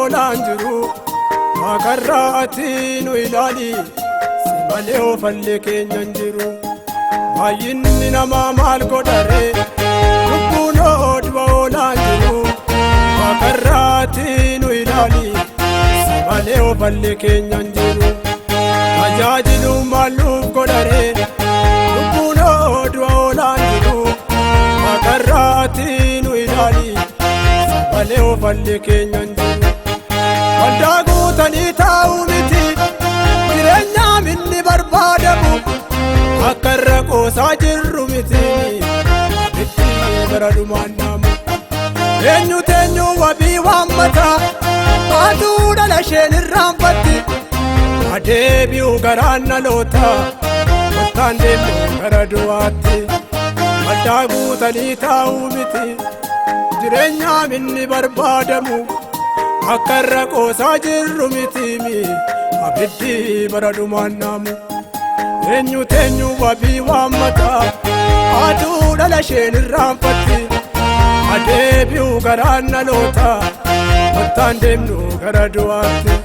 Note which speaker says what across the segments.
Speaker 1: oolaan jiru. Waaqarraa ati nu ilaali, si malee ofallee keenya hin jiru. Baay'inni namaa maal godharee, lubbuun du'a oolaan jiru. Waaqarraa ati nu ilaali, si malee ofallee keenya hin jiru. Tajaajilu maal nuuf godharee, lubbuun du'a oolaan jiru. Waaqarraa ati nu ilaali, si malee ofallee keenya hin jiru. Waldaa guutanii taa'uu miti, jireenyaa minni barbaadamu. Akka irra qoosaa jirru miti, itti bara dhumaan naamu. Eenyu teenyu wabii waammata, haaduu dhala isheen irraanfatti. Adeebi'u garaan dhaloota, kottaan deemnu gara du'aatti. Waldaa guutanii taa'uu miti, jireenyaa minni barbaadamu. Akka irra qoosaa jirru miti, abiddi bara dhumaan naamu. Eenyu teenyu wabii waammata, haaduu dhala isheen irraanfatti. Adeebi'u garaan dhaloota, kottaan deemnu gara du'aatti.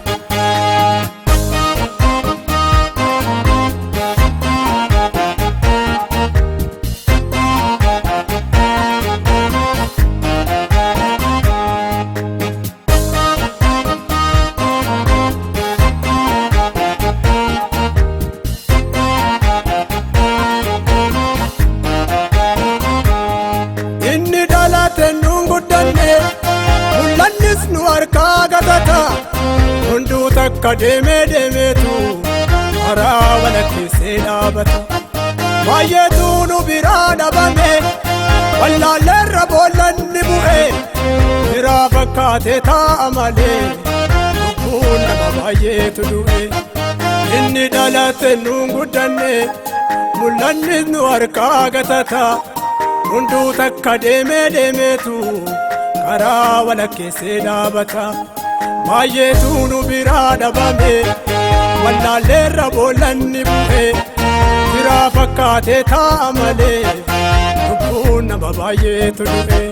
Speaker 1: Inni dhalate nuun guddanne, mul'annis nu harkaa gatata. Hunduu takka deemee deemeetu karaa walakkeessee dhaabata. Baay'eetu nu biraa dhabame, wallaalleerra boollanni bu'e. Biraa fakkaatee taa'a malee, lubbuun nama baay'eetu du'e. Inni dhalate nuun guddanne, mul'annis nu harkaa gatata. Hunduu takka deemee deemeetu karaa walakkeessee dhaabata. Baay'eetu nu biraa dhabame, wallaalleerra boollanni bu'e. Biraa fakkaatee taa'a malee, lubbuun nama baay'eetu du'e.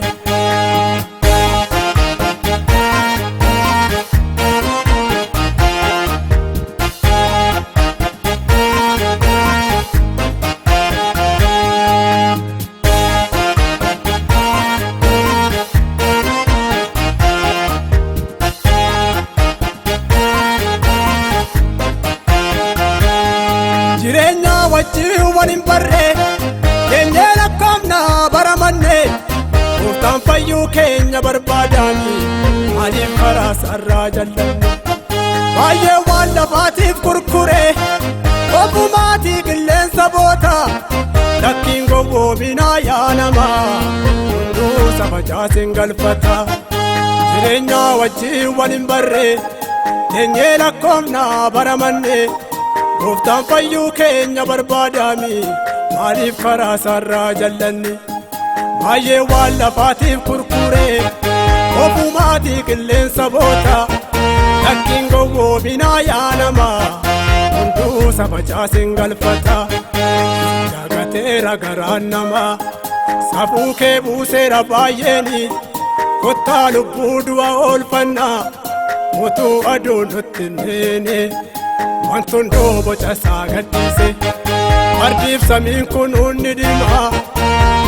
Speaker 1: Jireenya wajjin wal hin barre, keenyee lakkoofna baramanne. Gooftaan fayyuu keenya barbaadaani, maaliif karaa sarraa jallanne? Baay'ee waan lafaatiif kurkure, obbumaatii qilleensa boota. Lakkiin gowwoominaa yaa namaa, hunduu saba jaasin galfata. Jireenya wajjin wal hin barre, keenyee lakkoofna baramanne. Gooftaan fayyuu keenya barbaadaami, maaliif karaa sarraa jallanne? Baay'ee waan lafaatiif kurkure, obbumaatii qilleensa boota. Lakkiin gowwoominaa yaa namaa, hunduu saba jaasin galfata. Dagateera garaan namaa, safuu kee buuseera baay'eeni. Kottaa lubbuu du'a oolfannaa, utuu aduun nutti hin neene. Wanti hunduu boca isaa gadhiise, ardiif samiin kun hundi dhima.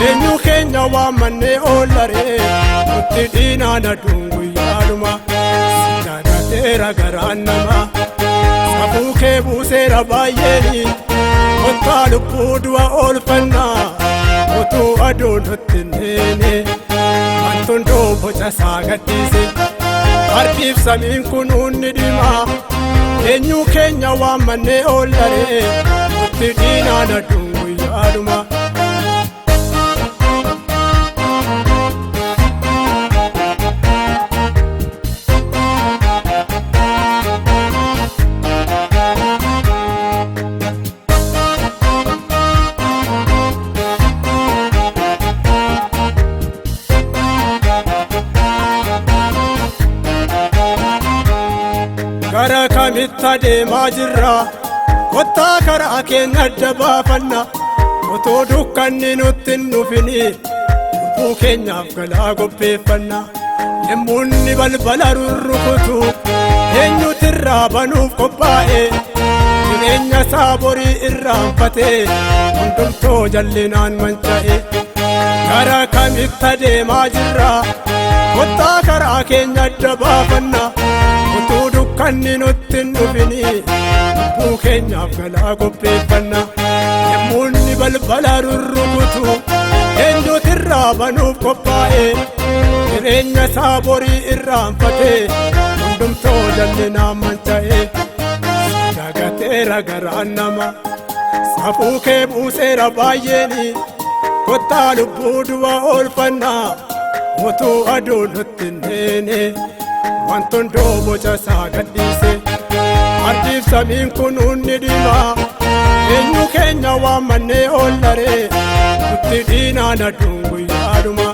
Speaker 1: Eenyu keenya waammannee oollaree, nutti dhiinaan aduun guyyaadhuma. Dagateera garaan namaa, safuu kee buuseera baay'eeni. Kottaa lubbuu du'a oolfannaa, utuu aduun nutti hin neene. Wanti hunduu boca isaa gadhiise, ardiif samiin kun hundi dhima. Eenyu keenya waammannee oollaree, nutti dhiinaan aduun guyyaadhuma. Gara kamitti adeemaa jirra? Kottaa karaa keenya adda baafanna. Otoo dukkanni nutti hin dhufini, lubbuu keenyaaf galaa qopheeffanna. Yemmuu inni balbala rurrukutu eenyutu irraa banuuf qophaa'e? Jireenya isaa borii irraanfatee hundumtoo jallinaan manca'e. Gara kamitti adeemaa jirra? Kottaa karaa keenya adda baafanna. Utuu dukkanni nutti hin dhufini lubbuu keenyaaf galaa qopheeffanna. Yemmuu inni balbala rurrukutu eenyutu irraa banuuf qophaa'e? Jireenya isaa borii irraanfatee hundumtoo jallinaan manca'e. Dagateera garaan nama safuu kee buuseera baay'eeni. Kottaa lubbuu du'a oolfannaa utuu aduun nutti hin deene. Wanti hunduu boca isaa gadhiise ardiif samiin kun hundi dhima. Eenyu keenya waammannee oollaree nutti dhiinaan aduun guyyaadhuma.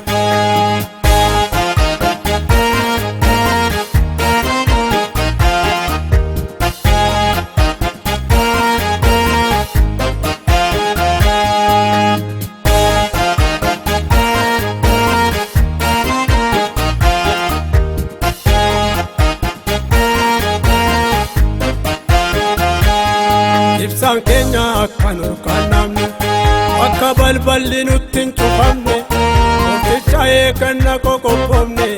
Speaker 1: Ibsaan keenya akka nurkaan namni akka balballi nutti hin cufamne Goofticha eegganna qoqophoofne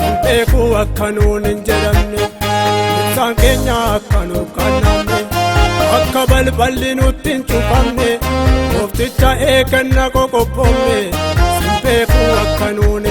Speaker 1: sin beekuu akka nuun hin jedhamne. Ibsaan keenya akka nurkaan namni akka balballi nutti hin cufamne Goofticha eegganna qoqophoofne sin beekuu akka nuun